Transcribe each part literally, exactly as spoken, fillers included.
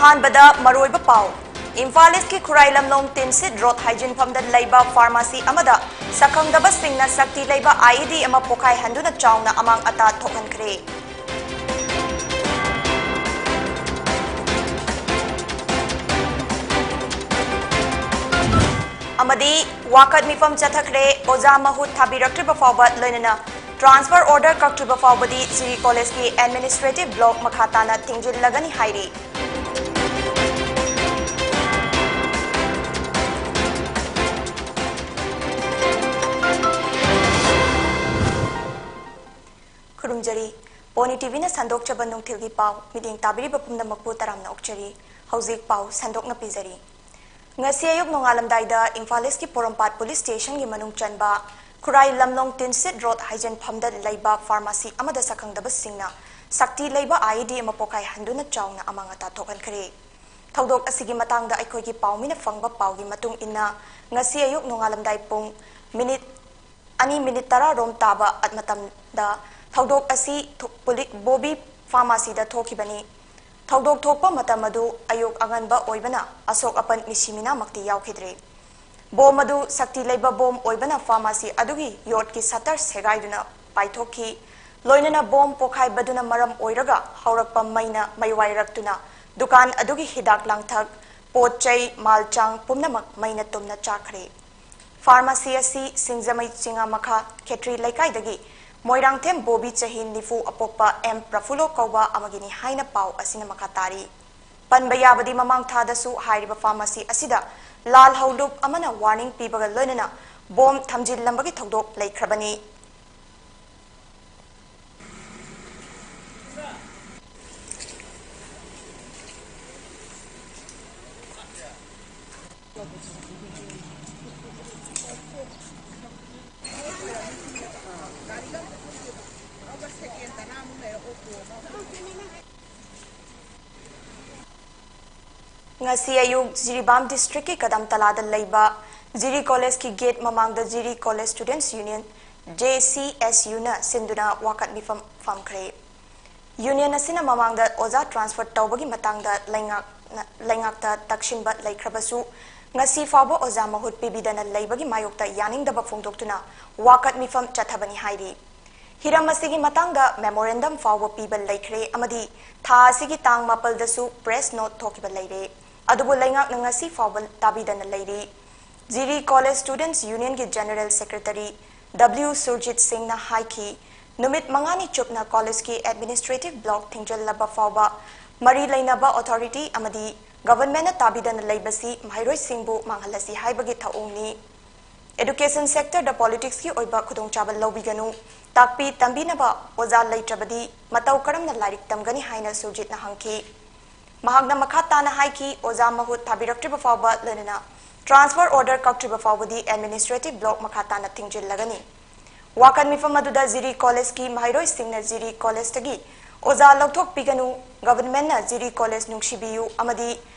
ꯑꯍꯥꯟꯕꯗ ꯃꯔꯨꯑꯣꯏꯕ ꯄꯥꯎ꯫ ꯏꯝꯐꯥꯜ ꯏꯁꯀꯤ ꯈꯨꯔꯥꯏ ꯂꯝꯂꯣꯡ ꯇꯤꯟꯁꯤꯠ ꯔꯣꯗ ꯍꯥꯏꯖꯤꯟꯐꯝꯗ ꯂꯩꯕ ꯐꯥꯔꯃꯥꯁꯤ ꯑꯃꯗ ꯁꯛꯈꯪꯗꯕꯁꯤꯡꯅ ꯁꯛꯇꯤ ꯂꯩꯕ IED ꯑꯃ ꯄꯣꯈꯥꯏꯍꯟꯗꯨꯅ ꯆꯥꯎꯅ ꯑꯃꯥꯡ ꯑꯇꯥ ꯊꯣꯛꯍꯟꯈ꯭ꯔꯦ꯫ ꯑꯃꯗꯤ ꯋꯥꯀꯠ ꯃꯤꯐꯝ ꯆꯠꯊꯈ꯭ꯔꯦ꯫ ꯑꯣꯖꯥ ꯃꯍꯨꯠ ꯊꯥꯕꯤꯔꯛꯇ꯭ꯔꯤꯕ ꯐꯥꯎꯕ, ꯂꯣꯏꯅꯅ ꯇ꯭ꯔꯥꯟꯁꯐꯔ ꯑꯣꯔꯗꯔ ꯀꯛꯇ꯭ꯔꯤꯕ ꯐꯥꯎꯕꯗꯤ ꯖꯤꯔꯤ ꯀꯣꯂꯦꯖꯀꯤ ꯑꯦꯗꯃꯤꯅꯤꯁꯇ꯭ꯔꯦꯇꯤꯚ ꯕ꯭ꯂꯣꯛ ꯃꯈꯥ ꯇꯥꯅ ꯊꯤꯡꯖꯤꯜꯂꯒꯅꯤ ꯍꯥꯏꯔꯤ꯫ ꯈꯨꯔꯨꯝꯖꯔꯤ꯫ ꯄꯣꯅꯤ ꯇꯤꯚꯤꯅ ꯁꯟꯗꯣꯛꯆꯕ ꯅꯨꯡꯊꯤꯜꯒꯤ ꯄꯥꯎ ꯃꯤꯠꯌꯦꯡ ꯇꯥꯕꯤꯔꯤꯕ ꯄꯨꯝꯅꯃꯛꯄꯨ ꯇꯔꯥꯝꯅ ꯑꯣꯛꯆꯔꯤ꯫ ꯍꯧꯖꯤꯛ ꯄꯥꯎ ꯁꯟꯗꯣꯛꯅ ꯄꯤꯖꯔꯤ꯫ ꯉꯁꯤ ꯑꯌꯨꯛ ꯅꯣꯡꯉꯥꯜꯂꯝꯗꯥꯏꯗ ꯏꯝꯐꯥꯜ ꯏꯁꯀꯤ ꯄꯣꯔꯣꯝꯄꯥꯠ ꯄꯨꯂꯤꯁ ꯁ꯭ꯇꯦꯁꯟꯒꯤ ꯃꯅꯨꯡ ꯆꯟꯕ ꯈꯨꯔꯥꯏ ꯂꯝꯂꯣꯡ ꯇꯤꯟꯁꯤꯠ ꯔꯣꯗ ꯍꯥꯏꯖꯤꯟꯐꯝꯗ ꯂꯩꯕ ꯐꯥꯔꯃꯥꯁꯤ ꯑꯃꯗ ꯁꯛꯈꯪꯗꯕꯁꯤꯡꯅ ꯁꯛꯇꯤ ꯂꯩꯕ IED ꯑꯃ ꯄꯣꯈꯥꯏꯍꯟꯗꯨꯅ ꯆꯥꯎꯅ ꯑꯃꯥꯡ ꯑꯇꯥ ꯊꯣꯛꯍꯟꯈ꯭ꯔꯦ꯫ ꯊꯧꯗꯣꯛ ꯑꯁꯤꯒꯤ ꯃꯇꯥꯡꯗ ꯑꯩꯈꯣꯏꯒꯤ ꯄꯥꯎꯃꯤꯅ ꯐꯪꯕ ꯄꯥꯎꯒꯤ ꯃꯇꯨꯡ ꯏꯟꯅ, ꯉꯁꯤ ꯑꯌꯨꯛ ꯅꯣꯡꯉꯥꯜꯂꯝꯗꯥꯏ ꯄꯨꯡ ꯃꯤꯅꯤꯠ ꯑꯅꯤ ꯃꯤꯅꯤꯠ ꯇꯔꯥ ꯔꯣꯝ ꯇꯥꯕ ꯃꯇꯝꯗ ꯊꯧꯗꯣꯛ ꯑꯁꯤ ꯊꯣ-, ꯄꯨꯂꯤ-, ꯕꯣꯕꯤ ꯐꯥꯔꯃꯥꯁꯤꯗ ꯊꯣꯛꯈꯤꯕꯅꯤ꯫ ꯊꯧꯗꯣꯛ ꯊꯣꯛꯄ ꯃꯇꯝ ꯑꯗꯨ ꯑꯌꯨꯛ ꯑꯉꯟꯕ ꯑꯣꯏꯕꯅ ꯑꯁꯣꯛ ꯑꯄꯟ ꯃꯤꯁꯤ ꯃꯤꯅꯥꯃꯛꯇꯤ ꯌꯥꯎꯈꯤꯗ꯭ꯔꯦ꯫ ꯕꯣꯝ ꯑꯗꯨ ꯁꯛꯇꯤ ꯂꯩꯕ ꯕꯣꯝ ꯑꯣꯏꯕꯅ ꯐꯥꯔꯃꯥꯁꯤ ꯑꯗꯨꯒꯤ ꯌꯣꯠꯀꯤ ꯁꯠꯇꯔ ꯁꯦꯒꯥꯏꯗꯨꯅ ꯄꯥꯏꯊꯣꯛꯈꯤ꯫ ꯂꯣꯏꯅꯅ ꯕꯣꯝ ꯄꯣꯈꯥꯏꯕꯗꯨꯅ ꯃꯔꯝ ꯑꯣꯏꯔꯒ ꯍꯧꯔꯛꯄ ꯃꯩꯅ ꯃꯩ ꯋꯥꯏꯔꯛꯇꯨꯅ ꯗꯨꯀꯥꯟ ꯑꯗꯨꯒꯤ ꯍꯤꯗꯥꯛ ꯂꯥꯡꯊꯛ, ꯄꯣꯠ ꯆꯩ, ꯃꯥꯜ ꯆꯥꯡ ꯄꯨꯝꯅꯃꯛ ꯃꯩꯅ ꯇꯨꯝꯅ ꯆꯥꯛꯈ꯭ꯔꯦ꯫ ꯐꯥꯔꯃꯥꯁꯤ ꯑꯁꯤ ꯁꯤꯡꯖꯃꯩ ꯆꯤꯉꯥꯃꯈꯥ ꯈꯦꯇ꯭ꯔꯤ ꯂꯩꯀꯥꯏꯗꯒꯤ ꯃꯣꯏꯔꯥꯡꯊꯦꯝ ꯕꯣꯕꯤ ꯆꯍꯤ ꯅꯤꯐꯨ ꯑꯄꯣꯛꯄ ꯑꯦꯝ ꯄ꯭ꯔꯐꯨꯜꯂꯣ ꯀꯧꯕ ꯑꯃꯒꯤꯅꯤ ꯍꯥꯏꯅ ꯄꯥꯎ ꯑꯁꯤꯅ ꯃꯈꯥ ꯇꯥꯔꯤ꯫ ꯄꯟꯕ ꯌꯥꯕꯗꯤ ꯃꯃꯥꯡ ꯊꯥꯗꯁꯨ ꯍꯥꯏꯔꯤꯕ ꯐꯥꯔꯃꯥꯁꯤ ꯑꯁꯤꯗ ꯂꯥꯜꯍꯧꯂꯨꯞ ꯑꯃꯅ ꯋꯥꯔꯅꯤꯡ ꯄꯤꯕꯒ ꯂꯣꯏꯅꯅ ꯕꯣꯝ ꯊꯝꯖꯤꯜꯂꯝꯕꯒꯤ ꯊꯧꯗꯣꯛ ꯂꯩꯈ꯭ꯔꯕꯅꯤ꯫ ꯉꯁꯤ ꯑꯌꯨꯛ ꯖꯤꯔꯤꯕꯥꯝ ꯗꯤꯁꯇ꯭ꯔꯤꯛꯀꯤ ꯀꯗꯝꯇꯂꯥꯗ ꯂꯩꯕ ꯖꯤꯔꯤ ꯀꯣꯂꯦꯖꯀꯤ ꯒꯦꯠ ꯃꯃꯥꯡꯗ ꯖꯤꯔꯤ ꯀꯣꯂꯦꯖ ꯁ꯭ꯇꯨꯗꯦꯟꯠꯁ ꯌꯨꯅꯤꯌꯟ, JCSUꯅ ꯁꯤꯟꯗꯨꯅ ꯋꯥꯀꯠ ꯃꯤꯐꯝ ꯐꯝꯈ꯭ꯔꯦ꯫ ꯌꯨꯅꯤꯌꯟ ꯑꯁꯤꯅ ꯃꯃꯥꯡꯗ ꯑꯣꯖꯥ ꯇ꯭ꯔꯥꯟꯁꯐꯔ ꯇꯧꯕꯒꯤ ꯃꯇꯥꯡꯗ ꯂꯩꯉꯥꯛꯅ, ꯂꯩꯉꯥꯛꯇ ꯇꯛꯁꯤꯟꯕ ꯂꯩꯈ꯭ꯔꯕꯁꯨ, ꯉꯁꯤ ꯐꯥꯎꯕ ꯑꯣꯖꯥ ꯃꯍꯨꯠ ꯄꯤꯕꯤꯗꯅ ꯂꯩꯕꯒꯤ ꯃꯥꯌꯣꯛꯇ ꯌꯥꯅꯤꯡꯗꯕ ꯐꯣꯡꯗꯣꯛꯇꯨꯅ ꯋꯥꯀꯠ ꯃꯤꯐꯝ ꯆꯠꯊꯕꯅꯤ ꯍꯥꯏꯔꯤ꯫ ꯍꯤꯔꯝ ꯑꯁꯤꯒꯤ ꯃꯇꯥꯡꯗ ꯃꯦꯃꯣꯔꯦꯟꯗꯝ ꯐꯥꯎꯕ ꯄꯤꯕ ꯂꯩꯈ꯭ꯔꯦ ꯑꯃꯗꯤ ꯊꯥ ꯑꯁꯤꯒꯤ ꯇꯥꯡ ꯃꯥꯄꯜꯗꯁꯨ ꯄ꯭ꯔꯦꯁ ꯅꯣꯠ ꯊꯣꯛꯈꯤꯕ ꯂꯩꯔꯦ꯫ ꯑꯗꯨꯕꯨ ꯂꯩꯉꯥꯛꯅ ꯉꯁꯤ ꯐꯥꯎꯕ ꯇꯥꯕꯤꯗꯅ ꯂꯩꯔꯤ꯫ ꯖꯤꯔꯤ ꯀꯣꯂꯦꯖ ꯁ꯭ꯇꯨꯗꯦꯟꯠꯁ ꯌꯨꯅꯤꯌꯟꯒꯤ ꯖꯦꯅꯔꯦꯜ ꯁꯦꯀ꯭ꯔꯦꯇꯔꯤ ꯗꯕ꯭ꯂꯤꯎ ꯁꯨꯔꯖꯤꯠ ꯁꯤꯡꯅ ꯍꯥꯏꯈꯤ, ꯅꯨꯃꯤꯠ ꯃꯉꯥꯅꯤ ꯆꯨꯞꯅ ꯀꯣꯂꯦꯖꯀꯤ ꯑꯦꯗꯃꯤꯅꯤꯁꯇ꯭ꯔꯦꯇꯤꯚ ꯕ꯭ꯂꯣꯛ ꯊꯤꯡꯖꯤꯜꯂꯕ ꯐꯥꯎꯕ ꯃꯔꯤ ꯂꯩꯅꯕ ꯑꯣꯊꯣꯔꯤꯇꯤ ꯑꯃꯗꯤ ꯒꯚꯔꯟꯃꯦꯟꯠꯅ ꯇꯥꯕꯤꯗꯅ ꯂꯩꯕꯁꯤ ꯃꯍꯩꯔꯣꯏꯁꯤꯡꯕꯨ ꯃꯥꯡꯍꯜꯂꯁꯤ ꯍꯥꯏꯕꯒꯤ ꯊꯧꯑꯣꯡꯅꯤ꯫ ꯑꯦꯗꯨꯀꯦꯁꯟ ꯁꯦꯛꯇꯔꯗ ꯄꯣꯂꯤꯇꯤꯛꯁꯀꯤ ꯑꯣꯏꯕ ꯈꯨꯗꯣꯡꯆꯥꯕ ꯂꯧꯕꯤꯒꯅꯨ, ꯇꯥꯛꯄꯤ ꯇꯝꯕꯤꯅꯕ ꯑꯣꯖꯥ ꯂꯩꯇ꯭ꯔꯕꯗꯤ ꯃꯇꯧ ꯀꯔꯝꯅ ꯂꯥꯏꯔꯤꯛ ꯇꯝꯒꯅꯤ ꯍꯥꯏꯅ ꯁꯨꯔꯖꯤꯠꯅ ꯍꯪꯈꯤ꯫ ꯃꯍꯥꯛꯅ ꯃꯈꯥ ꯇꯥꯅ ꯍꯥꯏꯈꯤ, ꯑꯣꯖꯥ ꯃꯍꯨꯠ ꯊꯥꯕꯤꯔꯛꯇ꯭ꯔꯤꯕ ꯐꯥꯎꯕ, ꯂꯣꯏꯅꯅ ꯇ꯭ꯔꯥꯟꯁꯐꯔ ꯑꯣꯔꯗꯔ ꯀꯛꯇ꯭ꯔꯤꯕ ꯐꯥꯎꯕꯗꯤ ꯑꯦꯗꯃꯤꯅꯤꯁꯇ꯭ꯔꯦꯇꯤꯚ ꯕ꯭ꯂꯣꯛ ꯃꯈꯥ ꯇꯥꯅ ꯊꯤꯡꯖꯤꯜꯂꯒꯅꯤ꯫ ꯋꯥꯀꯠ ꯃꯤꯐꯝ ꯑꯗꯨꯗ ꯖꯤꯔꯤ ꯀꯣꯂꯦꯖꯀꯤ ꯃꯍꯩꯔꯣꯏꯁꯤꯡꯅ ꯖꯤꯔꯤ ꯀꯣꯂꯦꯖꯇꯒꯤ ꯑꯣꯖꯥ ꯂꯧꯊꯣꯛꯄꯤꯒꯅꯨ, ꯒꯚꯔꯟꯃꯦꯟꯠꯅ ꯖꯤꯔꯤ ꯀꯣꯂꯦꯖ ꯅꯨꯡꯁꯤꯕꯤꯌꯨ ꯑꯃꯗꯤ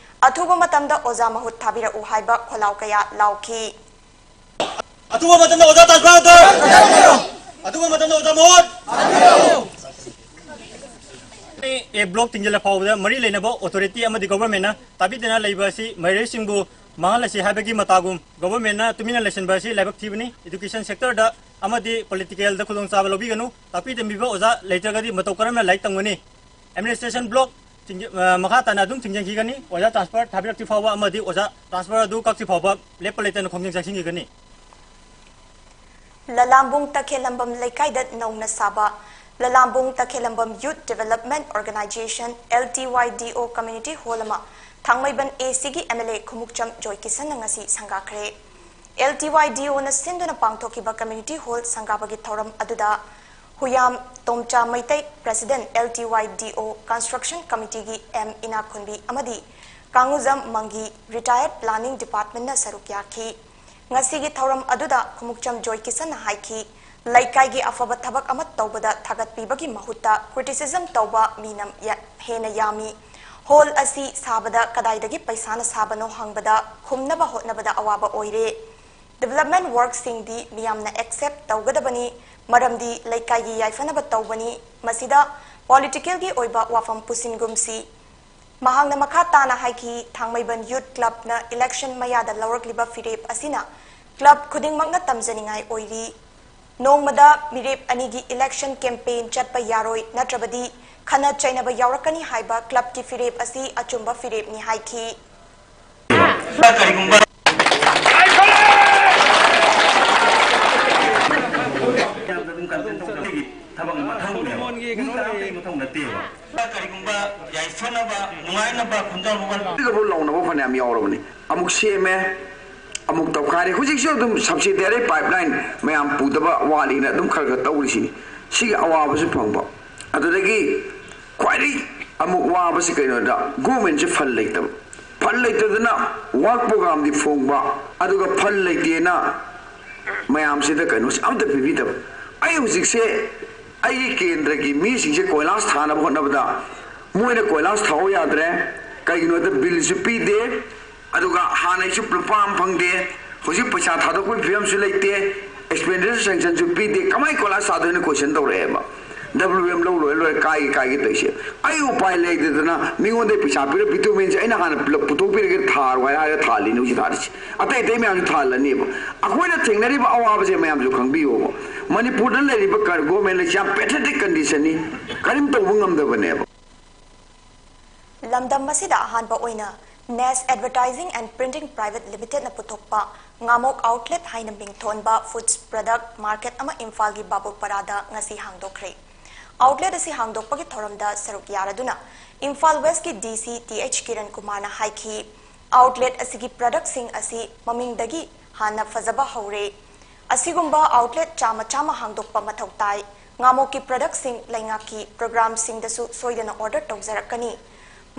ꯑꯊꯨꯕ ꯃꯇꯝꯗ ꯑꯣꯖꯥ ꯃꯍꯨꯠ ꯊꯥꯕꯤꯔꯛꯎ ꯍꯥꯏꯕ ꯈꯣꯜꯂꯥꯎ ꯀꯌꯥ ꯂꯥꯎꯈꯤ꯫ ꯑꯊꯨꯕ ꯃꯇꯝꯗ ꯑꯣꯖꯥ ꯇ꯭ꯔꯥꯟꯁꯐꯔ ꯑꯣꯔꯗꯔ! ꯑꯊꯨꯕ ꯃꯇꯝꯗ ꯑꯣꯖꯥ ꯃꯍꯨꯠ! ꯑꯦ ꯕ꯭ꯂꯣꯛ ꯊꯤꯡꯖꯤꯜꯂ ꯐꯥꯎꯕꯗ ꯃꯔꯤ ꯂꯩꯅꯕ ꯑꯣꯊꯣꯔꯤꯇꯤ ꯑꯃꯗꯤ ꯒꯚꯔꯟꯃꯦꯟꯠꯅ ꯇꯥꯕꯤꯗꯅ ꯂꯩꯕ ꯑꯁꯤ ꯃꯍꯩꯔꯣꯏꯁꯤꯡꯕꯨ ꯃꯥꯡꯍꯜꯂꯁꯤ ꯍꯥꯏꯕꯒꯤ ꯃꯇꯥꯒꯨꯝ꯫ ꯒꯚꯔꯟꯃꯦꯟꯠꯅ ꯇꯨꯃꯤꯟꯅ ꯂꯩꯁꯤꯟꯕ ꯑꯁꯤ ꯂꯥꯏꯕꯛ ꯊꯤꯕꯅꯤ꯫ ꯑꯦꯗꯨꯀꯦꯁꯟ ꯁꯦꯛꯇꯔꯗ ꯑꯃꯗꯤ ꯄꯣꯂꯤꯇꯤꯀꯦꯜꯗ ꯈꯨꯗꯣꯡꯆꯥꯕ ꯂꯧꯕꯤꯒꯅꯨ꯫ ꯇꯥꯛꯄꯤ ꯇꯝꯕꯤꯕ ꯑꯣꯖꯥ ꯂꯩꯇ꯭ꯔꯒꯗꯤ ꯃꯇꯧ ꯀꯔꯝꯅ ꯂꯥꯏꯔꯤꯛ ꯇꯝꯒꯅꯤ? ꯑꯦꯗꯃꯤꯅꯤꯁꯇ꯭ꯔꯦꯁꯟ ꯕ꯭ꯂꯣꯛ ꯊꯤꯡꯖ-, ꯑ, ꯃꯈꯥ ꯇꯥꯅ ꯑꯗꯨꯝ ꯊꯤꯡꯖꯤꯟꯈꯤꯒꯅꯤ꯫ ꯑꯣꯖꯥ ꯇ꯭ꯔꯥꯟꯁꯐꯔ ꯊꯥꯕꯤꯔꯛꯇ꯭ꯔꯤ ꯐꯥꯎꯕ ꯑꯃꯗꯤ ꯑꯣꯖꯥ ꯇ꯭ꯔꯥꯟꯁꯐꯔ ꯑꯗꯨ ꯀꯛꯇ꯭ꯔꯤ ꯐꯥꯎꯕ ꯂꯦꯞꯄ ꯂꯩꯇꯅ ꯈꯣꯡꯖꯪ ꯆꯪꯁꯤꯟꯈꯤꯒꯅꯤ꯫ ꯂꯂꯥꯝꯕꯨꯡ ꯇꯈꯦꯂꯝꯕꯝ ꯂꯩꯀꯥꯏꯗ ꯅꯧꯅ ꯁꯥꯕ Lalambung Takhellambam youth development organisation, LTYDO, community hall ꯑꯃ ꯊꯥꯡꯃꯩꯕꯟ ACꯒꯤ MLA ꯈꯨꯃꯨꯛꯆꯝ ꯖꯣꯏꯀꯤꯁꯟꯅ ꯉꯁꯤ ꯁꯪꯒꯥꯈ꯭ꯔꯦ꯫ LTYDOꯅ ꯁꯤꯟꯗꯨꯅ ꯄꯥꯡꯊꯣꯛꯈꯤꯕ ꯀꯝꯃ꯭ꯌꯨꯅꯤꯇꯤ ꯍꯣꯜ ꯁꯪꯒꯥꯕꯒꯤ ꯊꯧꯔꯝ ꯑꯗꯨꯗ Huiyam Tomcha Meitei, president, LTYDO construction ꯀꯝꯃꯤꯇꯤꯒꯤ M ꯏꯅꯥꯛꯈꯨꯟꯕꯤ ꯑꯃꯗꯤ ꯀꯥꯡꯉꯨꯖꯝ ꯃꯪꯒꯤ, ꯔꯤꯇꯥꯌꯔꯗ ꯄ꯭ꯂꯥꯅꯤꯡ ꯗꯤꯄꯥꯔꯠꯃꯦꯟꯠꯅ ꯁꯔꯨꯛ ꯌꯥꯈꯤ꯫ ꯉꯁꯤꯒꯤ ꯊꯧꯔꯝ ꯑꯗꯨꯗ ꯈꯨꯃꯨꯛꯆꯝ ꯖꯣꯏꯀꯤꯁꯟꯅ ꯍꯥꯏꯈꯤ, ꯂꯩꯀꯥꯏꯒꯤ ꯑꯐꯕ ꯊꯕꯛ ꯑꯃ ꯇꯧꯕꯗ ꯊꯥꯒꯠꯄꯤꯕꯒꯤ ꯃꯍꯨꯠꯇ ꯀ꯭ꯔꯤꯇꯤꯁꯤꯖꯝ ꯇꯧꯕ ꯃꯤꯅ ꯌꯥ-, ꯍꯦꯟꯅ ꯌꯥꯝꯃꯤ꯫ ꯍꯣꯜ ꯑꯁꯤ ꯁꯥꯕꯗ ꯀꯗꯥꯏꯗꯒꯤ ꯄꯩꯁꯥꯅ ꯁꯥꯕꯅꯣ ꯍꯪꯕꯗ ꯈꯨꯝꯅꯕ ꯍꯣꯠꯅꯕꯗ ꯑꯋꯥꯕ ꯑꯣꯏꯔꯦ꯫ ꯗꯤꯚꯦꯂꯞꯃꯦꯟꯠ ꯋꯥꯔꯛꯁꯤꯡꯗꯤ ꯃꯤꯌꯥꯝꯅ ꯑꯦꯛꯁꯦꯞ ꯇꯧꯒꯗꯕꯅꯤ, ꯃꯔꯝꯗꯤ ꯂꯩꯀꯥꯏꯒꯤ ꯌꯥꯏꯐꯅꯕ ꯇꯧꯕꯅꯤ꯫ ꯃꯁꯤꯗ ꯄꯣꯂꯤꯇꯤꯀꯦꯜꯒꯤ ꯑꯣꯏꯕ ꯋꯥꯐꯝ ꯄꯨꯁꯤꯟꯒꯨꯝꯁꯤ꯫ ꯃꯍꯥꯛꯅ ꯃꯈꯥ ꯇꯥꯅ ꯍꯥꯏꯈꯤ, ꯊꯥꯡꯃꯩꯕꯟ ꯌꯨꯠ ꯀ꯭ꯂꯕꯅ ꯏꯂꯦꯛꯁꯟ ꯃꯌꯥꯗ ꯂꯧꯔꯛꯂꯤꯕ ꯐꯤꯔꯦꯞ ꯑꯁꯤꯅ ꯀ꯭ꯂꯕ ꯈꯨꯗꯤꯡꯃꯛꯅ ꯇꯝꯖꯅꯤꯡꯉꯥꯏ ꯑꯣꯏꯔꯤ꯫ ꯅꯣꯡꯃꯗ ꯃꯤꯔꯦꯞ ꯑꯅꯤꯒꯤ ꯏꯂꯦꯛꯁꯟ ꯀꯦꯝꯄꯦꯟ ꯆꯠꯄ ꯌꯥꯔꯣꯏ, ꯅꯠꯇ꯭ꯔꯕꯗꯤ ꯈꯠꯅ ꯆꯩꯅꯕ ꯌꯥꯎꯔꯛꯀꯅꯤ ꯍꯥꯏꯕ ꯀ꯭ꯂꯕꯀꯤ ꯐꯤꯔꯦꯞ ꯑꯁꯤ ꯑꯆꯨꯝꯕ ꯐꯤꯔꯦꯞꯅꯤ ꯍꯥꯏꯈꯤ꯫ ꯀꯔꯤꯒꯨꯝꯕ ꯊꯕꯛ ꯃꯊꯧꯅꯦꯕ꯫ ꯃꯤ ꯀꯅꯥꯝꯇꯒꯤ ꯃꯊꯧ ꯅꯠꯇꯦꯕ꯫ ꯀꯔꯤꯒꯨꯝꯕ ꯌꯥꯏꯐꯅꯕ, ꯅꯨꯡꯉꯥꯏꯅꯕ, ꯈꯨꯟꯖꯥꯎ ꯅꯨꯡꯉꯥꯏꯅꯕ ꯂꯧꯅꯕ ꯐꯅꯌꯥꯝ ꯌꯥꯎꯔꯕꯅꯤ꯫ ꯑꯃꯨꯛ ꯁꯦꯝꯃꯦ, ꯑꯃꯨꯛ ꯇꯧꯈꯥꯏꯔꯦ꯫ ꯍꯧꯖꯤꯛꯁꯨ ꯑꯗꯨꯝ subsidiary pipeline ꯃꯌꯥꯝ ꯄꯨꯗꯕ ꯋꯥꯠꯂꯤꯅ ꯑꯗꯨꯝ ꯈꯔ ꯈꯔ ꯇꯧꯔꯤꯁꯤꯅꯤ꯫ ꯁꯤꯒꯤ ꯑꯋꯥꯕꯁꯨ ꯐꯪꯕ꯫ ꯑꯗꯨꯗꯒꯤ ꯈ꯭ꯋꯥꯏꯗꯒꯤ ꯑꯃꯨꯛ ꯋꯥꯕꯁꯤ ꯀꯩꯅꯣꯗ, governmentꯁꯦ fund ꯂꯩꯇꯕ꯫ Fund ꯂꯩꯇꯗꯅ work programꯗꯤ ꯐꯣꯡꯕ, ꯑꯗꯨꯒ fund ꯂꯩꯇꯦꯅ ꯃꯌꯥꯝꯁꯤꯗ ꯀꯩꯅꯣꯁꯤ ꯑꯝꯇ ꯄꯤꯕꯤꯗꯕ꯫ ꯑꯩ ꯍꯧꯖꯤꯛꯁꯦ ꯑꯩꯒꯤ ꯀꯦꯟꯗ꯭ꯔꯒꯤ ꯃꯤꯁꯤꯡꯁꯦ ꯀꯣꯏꯂꯥꯁ ꯊꯥꯅꯕ ꯍꯣꯠꯅꯕꯗ ꯃꯣꯏꯅ ꯀꯣꯏꯂꯥꯁ ꯊꯥꯎ ꯌꯥꯗ꯭ꯔꯦ꯫ ꯀꯩꯒꯤꯅꯣꯗ billꯁꯨ ꯄꯤꯗꯦ, ꯑꯗꯨꯒ ꯍꯥꯟꯅꯩꯁꯨ ꯂꯨꯄꯥ ꯑꯃ ꯐꯪꯗꯦ꯫ ꯍꯧꯖꯤꯛ ꯄꯩꯁꯥ ꯊꯥꯗꯣꯛꯄꯒꯤ ꯐꯤꯕꯝꯁꯨ ꯂꯩꯇꯦ꯫ Expenditure sanctionꯁꯨ ꯄꯤꯗꯦ꯫ ꯀꯃꯥꯏꯅ ꯀꯣꯏꯂꯥꯁ ꯊꯥꯗꯣꯏꯅꯣ question ꯇꯧꯔꯛꯑꯦꯕ꯫ WM ꯂꯧ ꯂꯣꯏꯔ ꯂꯣꯏꯔ ꯀꯥꯏꯒꯦ ꯀꯥꯏꯒꯦ ꯇꯧꯔꯤꯁꯦ꯫ ꯑꯩ ꯎꯄꯥꯏ ꯂꯩꯇꯗꯅ ꯃꯤꯉꯣꯟꯗ ꯄꯩꯁꯥ ꯄꯤꯔ bitumenꯁꯦ ꯑꯩꯅ ꯍꯥꯟꯅ ꯄꯨꯂꯞ ꯄꯨꯊꯣꯛꯄꯤꯔꯒꯦ ꯊꯥꯔꯣ ꯍꯥꯏꯔ ꯍꯥꯏꯔ ꯊꯥꯜꯂꯤꯅꯦ ꯍꯧꯖꯤꯛ ꯊꯥꯔꯤꯁꯦ꯫ ꯑꯇꯩ ꯑꯇꯩ ꯃꯌꯥꯝꯁꯨ ꯊꯥꯍꯜꯂꯅꯦꯕ꯫ ꯑꯩꯈꯣꯏꯅ ꯊꯦꯡꯅꯔꯤꯕ ꯑꯋꯥꯕꯁꯦ ꯃꯌꯥꯝꯁꯨ ꯈꯪꯕꯤꯌꯣꯕ꯫ ꯃꯅꯤꯄꯨꯔꯗ ꯂꯩꯔꯤꯕ ꯀ-, government ꯂꯩꯁꯤ ꯌꯥꯝ pathetic conditionꯅꯤ꯫ ꯀꯔꯤꯝ ꯇꯧꯕ ꯉꯝꯗꯕꯅꯦꯕ꯫ ꯂꯝꯗꯝ ꯑꯁꯤꯗ ꯑꯍꯥꯟꯕ ꯑꯣꯏꯅ Nest Advertising and Printing Private Limitedꯅ ꯄꯨꯊꯣꯛꯄ ꯉꯥꯃꯣꯛ Outlet ꯍꯥꯏꯅ ꯃꯤꯡꯊꯣꯟꯕ foods product market ꯑꯃ ꯏꯝꯐꯥꯜꯒꯤ ꯕꯥꯕꯨꯄꯔꯥꯗ ꯉꯁꯤ ꯍꯥꯡꯗꯣꯛꯈ꯭ꯔꯦ꯫ Outlet ꯑꯁꯤ ꯍꯥꯡꯗꯣꯛꯄꯒꯤ ꯊꯧꯔꯝꯗ ꯁꯔꯨꯛ ꯌꯥꯔꯗꯨꯅ ꯏꯝꯐꯥꯜ Westꯀꯤ DC ꯇꯤ ꯑꯩꯆ ꯀꯤꯔꯟ ꯀꯨꯃꯥꯔꯅ ꯍꯥꯏꯈꯤ, outlet ꯑꯁꯤꯒꯤ productꯁꯤꯡ ꯑꯁꯤ ꯃꯃꯤꯡꯗꯒꯤ ꯍꯥꯟꯅ ꯐꯖꯕ ꯍꯧꯔꯦ꯫ ꯑꯁꯤꯒꯨꯝꯕ outlet ꯆꯥꯝꯃ ꯆꯥꯝꯃ ꯍꯥꯡꯗꯣꯛꯄ ꯃꯊꯧ ꯇꯥꯏ꯫ ꯉꯥꯃꯣꯛꯀꯤ productꯁꯤꯡ ꯂꯩꯉꯥꯛꯀꯤ programꯁꯤꯡꯗꯁꯨ ꯁꯣꯏꯗꯅ order ꯇꯧꯖꯔꯛꯀꯅꯤ꯫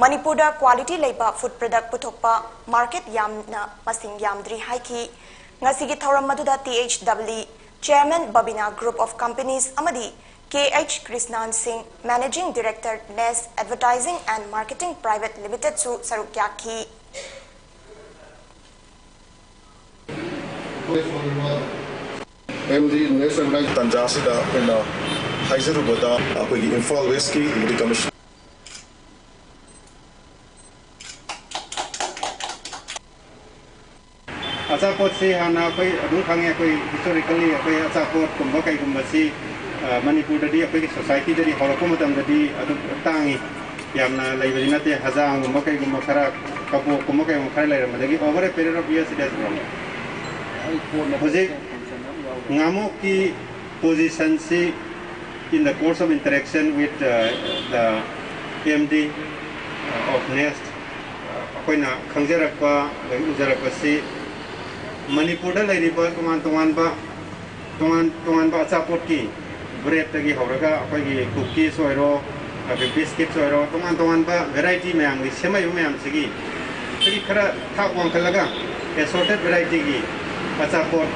ꯃꯅꯤꯄꯨꯔꯗ quality ꯂꯩꯕ food product ꯄꯨꯊꯣꯛꯄ market ꯌꯥꯝꯅ ꯃꯁꯤꯡ ꯌꯥꯝꯗ꯭ꯔꯤ ꯍꯥꯏꯈꯤ꯫ ꯉꯁꯤꯒꯤ ꯊꯧꯔꯝ ꯑꯗꯨꯗ ꯇꯤ ꯑꯩꯆ ꯗꯕꯂꯤ Chairman Babina Group of Companies ꯑꯃꯗꯤ ꯀꯦ ꯑꯩꯆ ꯀ꯭ꯔꯤꯁꯅꯥꯟ ꯁꯤꯡ, Managing Director Nest Advertising and Marketing Private Limitedꯁꯨ ꯁꯔꯨꯛ ꯌꯥꯈꯤ꯫ ꯑꯦꯝ ꯗꯤ ꯅꯦꯁꯅꯦꯜ ꯇꯥꯟꯖꯥ ꯑꯁꯤꯗ ꯑꯩꯈꯣꯏꯅ ꯍꯥꯏꯖꯔꯨꯕꯗ ꯑꯩꯈꯣꯏꯒꯤ ꯏꯝꯐꯥꯜ ꯋꯦꯁꯀꯤ ꯀꯃꯤꯁꯅꯔ꯫ ꯑꯆꯥꯄꯣꯠꯁꯤ ꯍꯥꯟꯅ ꯑꯩꯈꯣꯏ ꯑꯗꯨꯝ ꯈꯪꯉꯦ, ꯑꯩꯈꯣꯏ historically ꯑꯩꯈꯣꯏ ꯑꯆꯥꯄꯣꯠꯀꯨꯝꯕ ꯀꯩꯒꯨꯝꯕꯁꯤ, ꯑ, ꯃꯅꯤꯄꯨꯔꯗꯗꯤ ꯑꯩꯈꯣꯏꯒꯤ societyꯗꯗꯤ ꯍꯧꯔꯛꯄ ꯃꯇꯝꯗꯗꯤ ꯑꯗꯨꯝ ꯇꯥꯡꯉꯤ, ꯌꯥꯝꯅ ꯂꯩꯕꯗꯤ ꯅꯠꯇꯦ꯫ ꯍꯖꯥꯝꯒꯨꯝꯕ ꯀꯩꯒꯨꯝꯕ ꯈꯔ, ꯀꯕꯣꯛꯀꯨꯝꯕ ꯀꯩꯒꯨꯝꯕ ꯈꯔ ꯂꯩꯔꯝꯕꯗꯒꯤ over a period of years it has grown꯫ ꯍꯧꯖꯤꯛ ꯉꯥꯃꯣꯛꯀꯤ positionꯁꯤ in the course of interaction with, uh, the M D, uh, of Nest, ꯑꯩꯈꯣꯏꯅ ꯈꯪꯖꯔꯛꯄ ꯑꯗꯒꯤ ꯎꯖꯔꯛꯄꯁꯤ ꯃꯅꯤꯄꯨꯔꯗ ꯂꯩꯔꯤꯕ ꯇꯣꯉꯥꯟ ꯇꯣꯉꯥꯟꯕ, ꯇꯣꯉꯥꯟ ꯇꯣꯉꯥꯟꯕ ꯑꯆꯥꯄꯣꯠꯀꯤ breadꯇꯒꯤ ꯍꯧꯔꯒ ꯑꯩꯈꯣꯏꯒꯤ cookies ꯑꯣꯏꯔꯣ, ꯑꯗꯒꯤ biscuits ꯑꯣꯏꯔꯣ, ꯇꯣꯉꯥꯟ ꯇꯣꯉꯥꯟꯕ variety ꯃꯌꯥꯝꯒꯤ ꯁꯦꯝꯃꯛꯏꯕ ꯃꯌꯥꯝꯁꯤꯒꯤ ꯑꯩꯈꯣꯏꯒꯤ ꯈꯔ ꯊꯥꯛ ꯋꯥꯡꯈꯠꯂꯒ assorted varietyꯒꯤ ꯑꯆꯥꯄꯣꯠ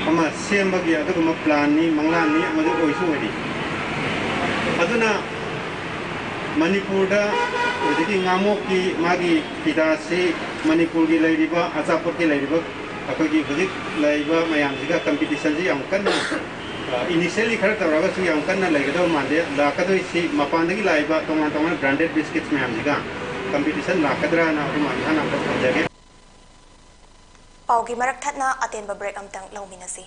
ꯑꯃ ꯁꯦꯝꯕꯒꯤ ꯑꯗꯨꯒꯨꯝꯕ planꯅꯤ, ꯃꯪꯂꯥꯟꯅꯤ ꯑꯃꯗꯤ ꯑꯣꯏꯁꯨ ꯑꯣꯏꯔꯤ꯫ ꯑꯗꯨꯅ ꯃꯅꯤꯄꯨꯔꯗ ꯍꯧꯖꯤꯛꯀꯤ ꯉꯥꯃꯣꯛꯀꯤ ꯃꯥꯒꯤ ꯐꯤꯗꯥꯁꯤ ꯃꯅꯤꯄꯨꯔꯒꯤ ꯂꯩꯔꯤꯕ ꯑꯆꯥꯄꯣꯠꯀꯤ ꯂꯩꯔꯤꯕ ꯑꯩꯈꯣꯏꯒꯤ ꯍꯧꯖꯤꯛ ꯂꯩꯔꯤꯕ ꯃꯌꯥꯝꯁꯤꯒ competitionꯁꯤ ꯌꯥꯝ ꯀꯟꯅ, ꯑ, initially ꯈꯔ ꯇꯧꯔꯒꯁꯨ ꯌꯥꯝ ꯀꯟꯅ ꯂꯩꯒꯗꯕ ꯃꯥꯟꯗꯦ꯫ ꯂꯥꯛꯀꯗꯣꯏꯁꯤ ꯃꯄꯥꯟꯗꯒꯤ ꯂꯥꯛꯏꯕ ꯇꯣꯉꯥꯟ ꯇꯣꯉꯥꯟꯕ branded biscuits ꯃꯌꯥꯝꯁꯤꯒ competition ꯂꯥꯛꯀꯗ꯭ꯔꯥꯅ ꯑꯗꯨꯃꯥꯏꯅ ꯍꯥꯟꯅ ꯑꯝꯇ ꯊꯝꯖꯒꯦ꯫ ꯄꯥꯎꯒꯤ ꯃꯔꯛ ꯊꯠꯅ ꯑꯇꯦꯟꯕ break ꯑꯝꯇꯪ ꯂꯧꯃꯤꯟꯅꯁꯤ꯫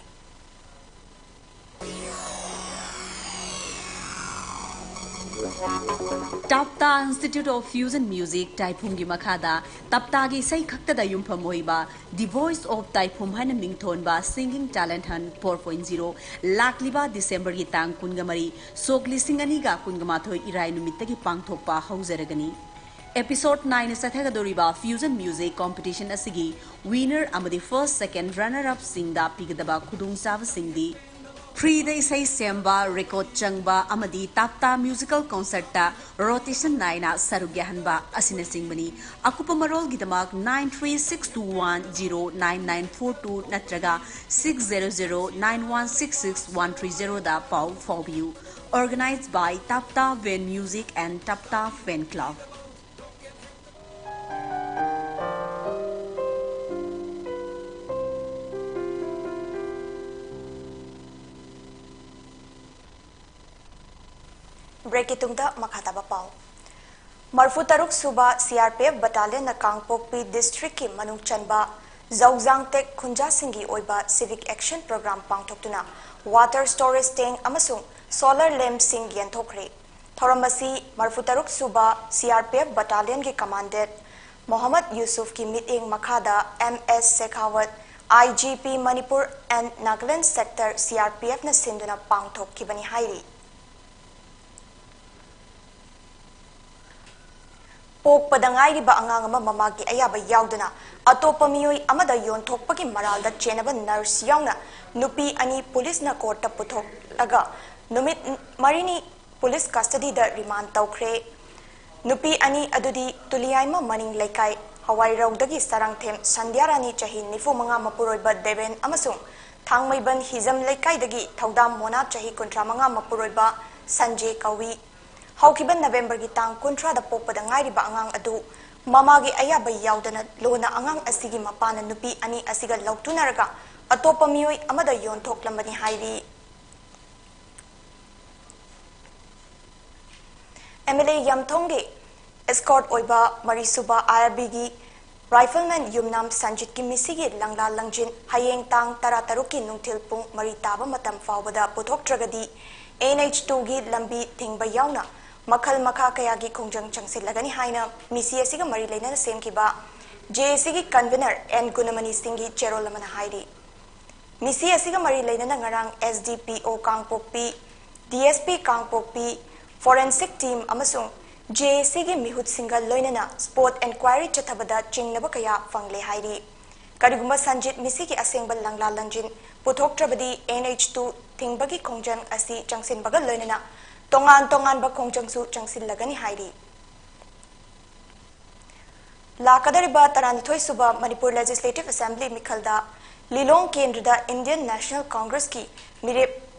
ꯇꯥꯞꯇꯥ Institute of Fusion Music ꯇꯥꯏꯐꯨꯝꯒꯤ ꯃꯈꯥꯗ ꯇꯥꯞꯇꯥꯒꯤ ꯏꯁꯩ ꯈꯛꯇꯗ ꯌꯨꯝꯐꯝ ꯑꯣꯏꯕ The Voice of ꯇꯥꯏꯐꯨꯝ ꯍꯥꯏꯅ ꯃꯤꯡꯊꯣꯟꯕ Singing Talent Hunt four point zero ꯂꯥꯛꯂꯤꯕ ꯗꯤꯁꯦꯝꯕꯔꯒꯤ ꯇꯥꯡ ꯀꯨꯟꯒ ꯃꯔꯤ, ꯁꯣꯛ ꯂꯤꯁꯤꯡ ꯑꯅꯤꯒ ꯀꯨꯟꯒ ꯃꯥꯊꯣꯏ ꯏꯔꯥꯏ ꯅꯨꯃꯤꯠꯇꯒꯤ ꯄꯥꯡꯊꯣꯛꯄ ꯍꯧꯖꯔꯒꯅꯤ꯫ Episode nine ꯆꯠꯊꯒꯗꯧꯔꯤꯕ Fusion Music Competition ꯑꯁꯤꯒꯤ winner ꯑꯃꯗꯤ first, second, runner up ꯁꯤꯡꯗ ꯄꯤꯒꯗꯕ ꯈꯨꯗꯣꯡꯆꯥꯕꯁꯤꯡꯗꯤ: Freeꯗ ꯏꯁꯩ ꯁꯦꯝꯕ, record ꯆꯪꯕ ꯑꯃꯗꯤ ꯇꯥꯞꯇꯥ musical concertꯇ rotation ꯅꯥꯏꯅ ꯁꯔꯨꯛ ꯌꯥꯍꯟꯕ ꯑꯁꯤꯅꯆꯤꯡꯕꯅꯤ꯫ ꯑꯀꯨꯞꯄ ꯃꯔꯣꯜꯒꯤꯗꯃꯛ nine three six two one zero nine nine four two ꯅꯠꯇ꯭ꯔꯒ six zero zero nine one six six one three zeroꯗ ꯄꯥꯎ ꯐꯥꯎꯕꯤꯌꯨ꯫ Organized by Tapta Van Music and Tapta Fan Club. ꯕ꯭ꯔꯦꯛꯀꯤ ꯇꯨꯡꯗ ꯃꯈꯥ ꯇꯥꯕ ꯄꯥꯎ꯫ ꯃꯔꯤꯐꯨ ꯇꯔꯨꯛ ꯁꯨꯕ ꯁꯤ ꯑꯥꯔ ꯄꯤ ꯑꯦꯐ ꯕꯇꯥꯂꯤꯌꯟꯅ ꯀꯥꯡꯄꯣꯛꯄꯤ ꯗꯤꯁꯇ꯭ꯔꯤꯛꯀꯤ ꯃꯅꯨꯡ ꯆꯟꯕ ꯖꯧꯖꯥꯡ ꯇꯦꯛ ꯈꯨꯟꯖꯥꯁꯤꯡꯒꯤ ꯑꯣꯏꯕ ꯁꯤꯚꯤꯛ ꯑꯦꯛꯁꯟ ꯄ꯭ꯔꯣꯒ꯭ꯔꯥꯝ ꯄꯥꯡꯊꯣꯛꯇꯨꯅ ꯋꯥꯇꯔ ꯁ꯭ꯇꯣꯔꯦꯖ ꯇꯦꯡ ꯑꯃꯁꯨꯡ ꯁꯣꯂꯔ ꯂꯦꯝꯞꯁꯤꯡ ꯌꯦꯟꯊꯣꯛꯈ꯭ꯔꯦ꯫ ꯊꯧꯔꯝ ꯑꯁꯤ ꯃꯔꯤꯐꯨ ꯇꯔꯨꯛ ꯁꯨꯕ ꯁꯤ ꯑꯥꯔ ꯄꯤ ꯑꯦꯐ ꯕꯇꯥꯂꯤꯌꯟꯒꯤ ꯀꯃꯥꯟꯗꯦꯟꯠ ꯃꯣꯍꯝꯃꯗ ꯌꯨꯁꯨꯐꯀꯤ ꯃꯤꯠꯌꯦꯡ ꯃꯈꯥꯗ M S Shekhawat, I G P Manipur and Nagaland sector C R P ꯑꯦꯐꯅ ꯁꯤꯟꯗꯨꯅ ꯄꯥꯡꯊꯣꯛꯈꯤꯕꯅꯤ ꯍꯥꯏꯔꯤ꯫ ꯄꯣꯛꯄꯗ ꯉꯥꯏꯔꯤꯕ ꯑꯉꯥꯡ ꯑꯃ ꯃꯃꯥꯒꯤ ꯑꯌꯥꯕ ꯌꯥꯎꯗꯅ ꯑꯇꯣꯞꯄ ꯃꯤꯑꯣꯏ ꯑꯃꯗ ꯌꯣꯟꯊꯣꯛꯄꯒꯤ ꯃꯔꯥꯜꯗ ꯆꯦꯟꯅꯕ ꯅꯔꯁ ꯌꯥꯎꯅ ꯅꯨꯄꯤ ꯑꯅꯤ ꯄꯨꯂꯤꯁꯅ ꯀꯣꯔꯠꯇ ꯄꯨꯊꯣꯛꯂꯒ ꯅꯨꯃꯤꯠ ꯃꯔꯤꯅꯤ ꯄꯨꯂꯤꯁ ꯀꯁꯇꯗꯤꯗ ꯔꯤꯃꯥꯟ ꯇꯧꯈ꯭ꯔꯦ꯫ ꯅꯨꯄꯤ ꯑꯅꯤ ꯑꯗꯨꯗꯤ ꯇꯨꯂꯤꯌꯥꯏꯃ ꯃꯅꯤꯡ ꯂꯩꯀꯥꯏ ꯍꯋꯥꯏꯔꯧꯗꯒꯤ ꯁꯔꯥꯡꯊꯦꯝ ꯁꯟꯙ꯭ꯌꯥꯔꯥꯅꯤ ꯆꯍꯤ ꯅꯤꯐꯨ ꯃꯉꯥ ꯃꯄꯨꯔꯣꯏꯕ ꯗꯦꯕꯦꯟ ꯑꯃꯁꯨꯡ ꯊꯥꯡꯃꯩꯕꯟ ꯍꯤꯖꯝ ꯂꯩꯀꯥꯏꯗꯒꯤ ꯊꯧꯗꯥꯝ ꯃꯣꯅꯥ ꯆꯍꯤ ꯀꯨꯟꯊ꯭ꯔꯥ ꯃꯉꯥ ꯃꯄꯨꯔꯣꯏꯕ ꯁꯟꯖꯦ ꯀꯧꯏ꯫ ꯍꯧꯈꯤꯕ ꯅꯕꯦꯝꯕꯔꯒꯤ ꯇꯥꯡ ꯀꯨꯟꯊ꯭ꯔꯥꯗ ꯄꯣꯛꯄꯗ ꯉꯥꯏꯔꯤꯕ ꯑꯉꯥꯡ ꯑꯗꯨ ꯃꯃꯥꯒꯤ ꯑꯌꯥꯕ ꯌꯥꯎꯗꯅ ꯂꯣꯟꯅ ꯑꯉꯥꯡ ꯑꯁꯤꯒꯤ ꯃꯄꯥꯅ ꯅꯨꯄꯤ ꯑꯅꯤ ꯑꯁꯤꯒ ꯂꯧꯇꯨꯅꯔꯒ ꯑꯇꯣꯞꯄ ꯃꯤꯑꯣꯏ ꯑꯃꯗ ꯌꯣꯟꯊꯣꯛꯂꯝꯕꯅꯤ ꯍꯥꯏꯔꯤ꯫ ꯑꯦꯝ ꯑꯦꯜ ꯑꯦ ꯌꯥꯝꯊꯣꯡꯒꯤ ꯑꯦꯁꯀꯣꯔꯠ ꯑꯣꯏꯕ ꯃꯔꯤꯁꯨꯕ ꯑꯥꯏ ꯑꯥꯔ ꯕꯤꯒꯤ ꯔꯥꯏꯐꯜꯃꯦꯟ ꯌꯨꯝꯅꯥꯝ ꯁꯟꯖꯤꯠꯀꯤ ꯃꯤꯁꯤꯒꯤ ꯂꯪꯂꯥ ꯂꯪꯖꯤꯟ ꯍꯌꯦꯡ ꯇꯥꯡ ꯇꯔꯥꯇꯔꯨꯛꯀꯤ ꯅꯨꯡꯊꯤꯜ ꯄꯨꯡ ꯃꯔꯤ ꯇꯥꯕ ꯃꯇꯝ ꯐꯥꯎꯕꯗ ꯄꯨꯊꯣꯛꯇ꯭ꯔꯒꯗꯤ ꯑꯦꯟ ꯑꯩꯆ ꯇꯨꯒꯤ ꯂꯝꯕꯤ ꯊꯤꯡꯕ ꯌꯥꯎꯅ ꯃꯈꯜ ꯃꯈꯥ ꯀꯌꯥꯒꯤ ꯈꯣꯡꯖꯪ ꯆꯪꯁꯤꯜꯂꯒꯅꯤ ꯍꯥꯏꯅ ꯃꯤꯁꯤ ꯑꯁꯤꯒ ꯃꯔꯤ ꯂꯩꯅꯅ ꯁꯦꯝꯈꯤꯕ ꯖꯦ ꯑꯦ ꯁꯤꯒꯤ ꯀꯟꯚꯤꯅꯔ ꯑꯦꯟ ꯒꯨꯅꯃꯅꯤ ꯁꯤꯡꯒꯤ ꯆꯦꯔꯣꯜ ꯑꯃꯅ ꯍꯥꯏꯔꯤ꯫ ꯃꯤꯁꯤ ꯑꯁꯤꯒ ꯃꯔꯤ ꯂꯩꯅꯅ ꯉꯔꯥꯡ ꯑꯦꯁ ꯗꯤ ꯄꯤ ꯑꯣ ꯀꯥꯡꯄꯣꯛꯄꯤ, ꯗꯤ ꯑꯦꯁ ꯄꯤ ꯀꯥꯡꯄꯣꯛꯄꯤ, ꯐꯣꯔꯦꯟꯁꯤꯛ ꯇꯤꯝ ꯑꯃꯁꯨꯡ ꯖꯦ ꯑꯦ ꯁꯤꯒꯤ ꯃꯤꯍꯨꯠꯁꯤꯡꯒ ꯂꯣꯏꯅꯅ ꯁ꯭ꯄꯣꯠ ꯑꯦꯟꯀ꯭ꯋꯥꯏꯔꯤ ꯆꯠꯊꯕꯗ ꯆꯤꯡꯅꯕ ꯀꯌꯥ ꯐꯪꯂꯦ ꯍꯥꯏꯔꯤ꯫ ꯀꯔꯤꯒꯨꯝꯕ ꯁꯟꯖꯤꯠ ꯃꯤꯁꯤꯒꯤ ꯑꯁꯦꯡꯕ ꯂꯪꯂꯥ ꯂꯪꯖꯤꯟ ꯄꯨꯊꯣꯛꯇ꯭ꯔꯕꯗꯤ ꯑꯦꯟ ꯑꯩꯆ ꯇꯨ ꯊꯤꯡꯕꯒꯤ ꯈꯣꯡꯖꯪ ꯑꯁꯤ ꯆꯪꯁꯤꯟꯕꯒ ꯂꯣꯏꯅꯅ ꯇꯣꯉꯥꯟ ꯇꯣꯉꯥꯟꯕ ꯈꯣꯡꯖꯪꯁꯨ ꯆꯪꯁꯤꯜꯂꯒꯅꯤ ꯍꯥꯏꯔꯤ꯫ ꯂꯥꯛꯀꯗꯧꯔꯤꯕ ꯇꯔꯥꯅꯤꯊꯣꯏ ꯁꯨꯕ ꯃꯅꯤꯄꯨꯔ ꯂꯦꯖꯤꯁꯂꯦꯇꯤꯚ ꯑꯦꯁꯦꯝꯕ꯭ꯂꯤ ꯃꯤꯈꯜꯗ ꯂꯤꯂꯣꯡ ꯀꯦꯟꯗ꯭ꯔꯗ ꯏꯟꯗꯤꯌꯟ ꯅꯦꯁꯅꯦꯜ ꯀꯣꯡꯒ꯭ꯔꯦꯁꯀꯤ ꯃꯤꯔꯦꯞ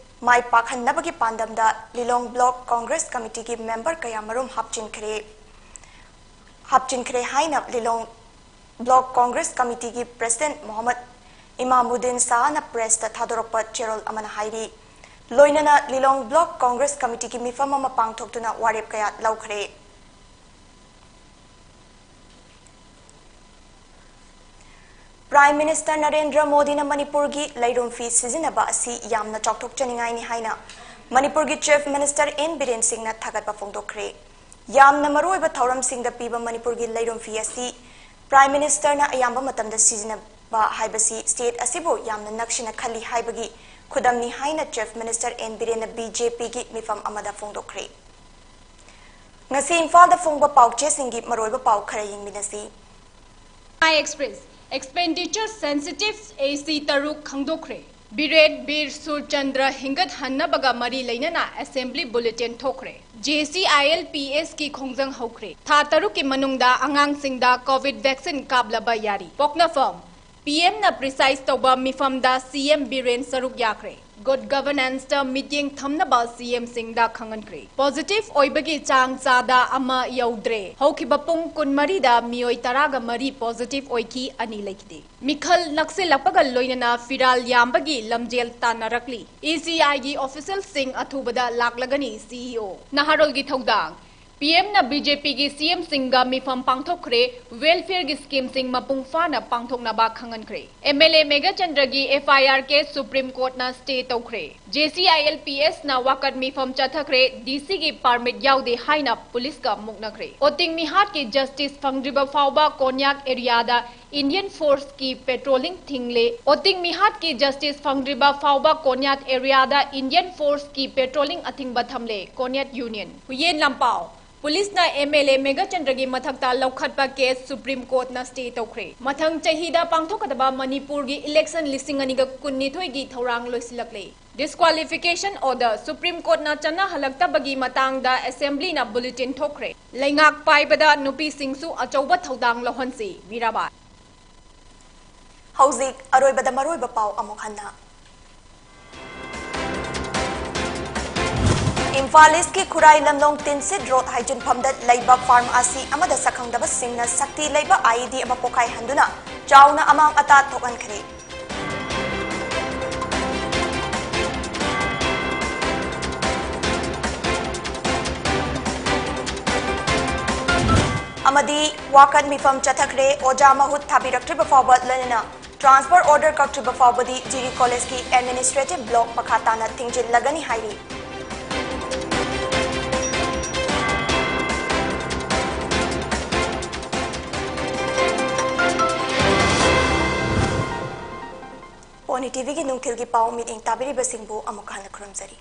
ꯃꯥꯏ ꯄꯥꯛꯍꯟꯅꯕꯒꯤ ꯄꯥꯟꯗꯝꯗ ꯂꯤꯂꯣꯡ ꯕ꯭ꯂꯣꯛ ꯀꯣꯡꯒ꯭ꯔꯦꯁ ꯀꯃꯤꯇꯤꯒꯤ ꯃꯦꯝꯕꯔ ꯀꯌꯥꯃꯔꯨꯝ ꯍꯥꯞꯆꯤꯟꯈ꯭ꯔꯦ꯫ ꯍꯥꯞꯆꯤꯟꯈ꯭ꯔꯦ ꯍꯥꯏꯅ ꯂꯤꯂꯣꯡ ꯕ꯭ꯂꯣꯛ ꯀꯣꯡꯒ꯭ꯔꯦꯁ ꯀꯃꯤꯇꯤꯒꯤ ꯄ꯭ꯔꯦꯁꯤꯗꯦꯟꯠ ꯃꯣꯍꯝꯃꯗ ꯏꯃꯥꯃꯨꯗꯗꯤꯟ ꯁꯥꯍꯅ ꯄ꯭ꯔꯦꯁꯇ ꯊꯥꯗꯣꯔꯛꯄ ꯆꯦꯔꯣꯜ ꯑꯃꯅ ꯍꯥꯏꯔꯤ꯫ ꯂꯣꯏꯅꯅ ꯂꯤꯂꯣꯡ ꯕ꯭ꯂꯣꯛ ꯀꯣꯡꯒ꯭ꯔꯦꯁ ꯀꯃꯤꯇꯤꯒꯤ ꯃꯤꯐꯝ ꯑꯃ ꯄꯥꯡꯊꯣꯛꯇꯨꯅ ꯋꯥꯔꯦꯞ ꯀꯌꯥ ꯂꯧꯈ꯭ꯔꯦ꯫ ꯄ꯭ꯔꯥꯏꯝ ꯃꯤꯅꯤꯁꯇꯔ ꯅꯔꯦꯟꯗ꯭ꯔ ꯃꯣꯗꯤꯅ ꯃꯅꯤꯄꯨꯔꯒꯤ ꯂꯩꯔꯨꯝ ꯐꯤ ꯁꯤꯖꯤꯟꯅꯕ ꯑꯁꯤ ꯌꯥꯝꯅ ꯆꯥꯎꯊꯣꯛꯆꯅꯤꯡꯉꯥꯏꯅꯤ ꯍꯥꯏꯅ ꯃꯅꯤꯄꯨꯔꯒꯤ ꯆꯤꯐ ꯃꯤꯅꯤꯁꯇꯔ ꯑꯦꯟ ꯕꯤꯔꯦꯟ ꯁꯤꯡꯅ ꯊꯥꯒꯠꯄ ꯐꯣꯡꯗꯣꯛꯈ꯭ꯔꯦ꯫ ꯌꯥꯝꯅ ꯃꯔꯨꯑꯣꯏꯕ ꯊꯧꯔꯝꯁꯤꯡꯗ ꯄꯤꯕ ꯃꯅꯤꯄꯨꯔꯒꯤ ꯂꯩꯔꯨꯝ ꯐꯤ ꯑꯁꯤ ꯄ꯭ꯔꯥꯏꯝ ꯃꯤꯅꯤꯁꯇꯔꯅ ꯑꯌꯥꯝꯕ ꯃꯇꯝꯗ ꯁꯤꯖꯤꯟꯅꯕ ꯍꯥꯏꯕꯁꯤ ꯁ꯭ꯇꯦꯠ ꯑꯁꯤꯕꯨ ꯌꯥꯝꯅ ꯅꯛꯁꯤꯟꯅ ꯈꯜꯂꯤ ꯍꯥꯏꯕꯒꯤ ꯈꯨꯗꯝꯅꯤ ꯍꯥꯏꯅ ꯆꯤꯐ ꯃꯤꯅꯤꯁꯇꯔ ꯑꯦꯟ ꯕꯤꯔꯦꯟꯅ ꯕꯤ ꯖꯦ ꯄꯤꯒꯤ ꯃꯤꯐꯝ ꯑꯃꯗ ꯐꯣꯡꯗꯣꯛꯈ꯭ꯔꯦ꯫ ꯉꯁꯤ ꯏꯝꯐꯥꯜꯗ ꯐꯣꯡꯕ ꯄꯥꯎꯆꯦꯁꯤꯡꯒꯤ ꯃꯔꯨꯑꯣꯏꯕ ꯄꯥꯎ ꯈꯔ ꯌꯦꯡꯃꯤꯟꯅꯁꯤ꯫ Express, expenditure sensitive A C ꯇꯔꯨꯛ ꯈꯪꯗꯣꯛꯈ꯭ꯔꯦ꯫ ꯕꯤꯔꯦꯟ ꯕꯤꯔ ꯁꯨꯔꯆꯟꯗ꯭ꯔ ꯍꯤꯡꯒꯠꯍꯟꯅꯕꯒ ꯃꯔꯤ ꯂꯩꯅꯅ assembly bulletin ꯊꯣꯛꯈ꯭ꯔꯦ꯫ J C I L P S ꯀꯤ ꯈꯣꯡꯖꯪ ꯍꯧꯈ꯭ꯔꯦ꯫ ꯊꯥ ꯇꯔꯨꯛꯀꯤ ꯃꯅꯨꯡꯗ ꯑꯉꯥꯡꯁꯤꯡꯗ COVID vaccine ꯀꯥꯞꯂꯕ ꯌꯥꯔꯤ꯫ ꯄꯣꯛꯅꯐꯝ, P M ꯅ preside ꯇꯧꯕ ꯃꯤꯐꯝꯗ C M ꯕꯤꯔꯦꯟ ꯁꯔꯨꯛ ꯌꯥꯈ꯭ꯔꯦ꯫ Good governance ꯇ ꯃꯤꯠꯌꯦꯡ ꯊꯝꯅꯕ C M ꯁꯤꯡꯗ ꯈꯪꯍꯟꯈ꯭ꯔꯦ꯫ Positive ꯑꯣꯏꯕꯒꯤ ꯆꯥꯡ ꯆꯥꯗ ꯑꯃ ꯌꯧꯗ꯭ꯔꯦ꯫ ꯍꯧꯈꯤꯕ ꯄꯨꯡ ꯀꯨꯟꯃꯔꯤꯗ ꯃꯤꯑꯣꯏ ꯇꯔꯥꯒ ꯃꯔꯤ positive ꯑꯣꯏꯈꯤ, ꯑꯅꯤ ꯂꯩꯈꯤꯗꯦ꯫ ꯃꯤꯈꯜ ꯅꯛꯁꯤꯜꯂꯛꯄꯒ ꯂꯣꯏꯅꯅ ꯐꯤꯔꯥꯜ ꯌꯥꯝꯕꯒꯤ ꯂꯝꯖꯦꯜ ꯇꯥꯟꯅꯔꯛꯂꯤ꯫ E C I ꯒꯤ official ꯁꯤꯡ ꯑꯊꯨꯕꯗ ꯂꯥꯛꯂꯒꯅꯤ, C E O꯫ ꯅꯍꯥꯔꯣꯜꯒꯤ ꯊꯧꯗꯥꯡ꯫ P M ꯅ B J P ꯒꯤ C M ꯁꯤꯡꯒ ꯃꯤꯐꯝ ꯄꯥꯡꯊꯣꯛꯈ꯭ꯔꯦ, welfare ꯒꯤ scheme ꯁꯤꯡ ꯃꯄꯨꯡ ꯐꯥꯅ ꯄꯥꯡꯊꯣꯛꯅꯕ ꯈꯪꯍꯟꯈ꯭ꯔꯦ꯫ M L A ꯃꯦꯘꯆꯟꯗ꯭ꯔꯒꯤ F I R case Supreme Court ꯅ stay ꯇꯧꯈ꯭ꯔꯦ꯫ J C I L P S ꯅ ꯋꯥꯀꯠ ꯃꯤꯐꯝ ꯆꯠꯊꯈ꯭ꯔꯦ, D C ꯒꯤ permit ꯌꯥꯎꯗꯦ ꯍꯥꯏꯅ ꯄꯨꯂꯤꯁꯀ ꯃꯨꯛꯅꯈ꯭ꯔꯦ꯫ ꯑꯣꯇꯤꯡ ꯃꯤꯍꯥꯠꯀꯤ justice ꯐꯪꯗ꯭ꯔꯤꯕ ꯐꯥꯎꯕ ꯀꯣꯟꯌꯥꯛ area ꯗ Indian force ꯀꯤ patrolling ꯊꯤꯡꯂꯦ꯫ ꯑꯣꯇꯤꯡ ꯃꯤꯍꯥꯠꯀꯤ justice ꯐꯪꯗ꯭ꯔꯤꯕ ꯐꯥꯎꯕ ꯀꯣꯟꯌꯥꯛ area ꯗ Indian force ꯀꯤ patrolling ꯑꯊꯤꯡꯕ ꯊꯝꯂꯦ, ꯀꯣꯟꯌꯥꯛ Union꯫ ꯍꯨꯌꯦꯟ ꯂꯥꯟꯄꯥꯎ꯫ ꯄꯨꯂꯤꯁꯅ M L A ꯃꯦꯘꯆꯟꯗ꯭ꯔꯒꯤ ꯃꯊꯛꯇ ꯂꯧꯈꯠꯄ case Supreme Court ꯅ stay ꯇꯧꯈ꯭ꯔꯦ꯫ ꯃꯊꯪ ꯆꯍꯤꯗ ꯄꯥꯡꯊꯣꯛꯀꯗꯕ ꯃꯅꯤꯄꯨꯔꯒꯤ election ꯂꯤꯁꯤꯡ ꯑꯅꯤꯒ ꯀꯨꯟꯅꯤꯊꯣꯏꯒꯤ ꯊꯧꯔꯥꯡ ꯂꯣꯏꯁꯤꯜꯂꯛꯂꯦ꯫ Disqualification order Supreme Court ꯅ ꯆꯠꯅꯍꯜꯂꯛꯇꯕꯒꯤ ꯃꯇꯥꯡꯗ assembly ꯅ bulletin ꯊꯣꯛꯈ꯭ꯔꯦ꯫ ꯂꯩꯉꯥꯛ ꯄꯥꯏꯕꯗ ꯅꯨꯄꯤꯁꯤꯡꯁꯨ ꯑꯆꯧꯕ ꯊꯧꯗꯥꯡ ꯂꯧꯍꯟꯁꯤ, ꯃꯤꯔꯥꯕꯥꯏ꯫ ꯍꯧꯖꯤꯛ ꯑꯔꯣꯏꯕꯗ ꯃꯔꯨꯑꯣꯏꯕ ꯄꯥꯎ ꯑꯃꯨꯛ ꯍꯟꯅ꯫ ꯏꯝꯐꯥꯜ ꯏꯁꯀꯤ ꯈꯨꯔꯥꯏ ꯂꯝꯂꯣꯡ ꯇꯤꯟꯁꯤꯠ ꯔꯣꯗ ꯍꯥꯏꯖꯤꯟꯐꯝꯗ ꯂꯩꯕ ꯐꯥꯔꯃꯥꯁꯤ ꯑꯃꯗ ꯁꯛꯈꯪꯗꯕꯁꯤꯡꯅ ꯁꯛꯇꯤ ꯂꯩꯕ I E D ꯑꯃ ꯄꯣꯈꯥꯏꯍꯟꯗꯨꯅ ꯆꯥꯎꯅ ꯑꯃꯥꯡ ꯑꯇꯥ ꯊꯣꯛꯍꯟꯈ꯭ꯔꯦ꯫ ꯑꯃꯗꯤ ꯋꯥꯀꯠ ꯃꯤꯐꯝ ꯆꯠꯊꯈ꯭ꯔꯦ꯫ ꯑꯣꯖꯥ ꯃꯍꯨꯠ ꯊꯥꯕꯤꯔꯛꯇ꯭ꯔꯤꯕ ꯐꯥꯎꯕ, ꯂꯣꯏꯅꯅ transfer order ꯀꯛꯇ꯭ꯔꯤꯕ ꯐꯥꯎꯕꯗꯤ ꯖꯤꯔꯤ ꯀꯣꯂꯦꯖꯀꯤ administrative block ꯃꯈꯥ ꯇꯥꯅ ꯊꯤꯡꯖꯤꯜꯂꯒꯅꯤ ꯍꯥꯏꯔꯤ꯫ ꯄꯣꯅꯤ ꯇꯤꯚꯤꯒꯤ ꯅꯨꯡꯊꯤꯜꯒꯤ ꯄꯥꯎ ꯃꯤꯠꯌꯦꯡ ꯇꯥꯕꯤꯔꯤꯕꯁꯤꯡꯕꯨ ꯑꯃꯨꯛ ꯍꯟꯅ ꯈꯨꯔꯨꯝꯖꯔꯤ꯫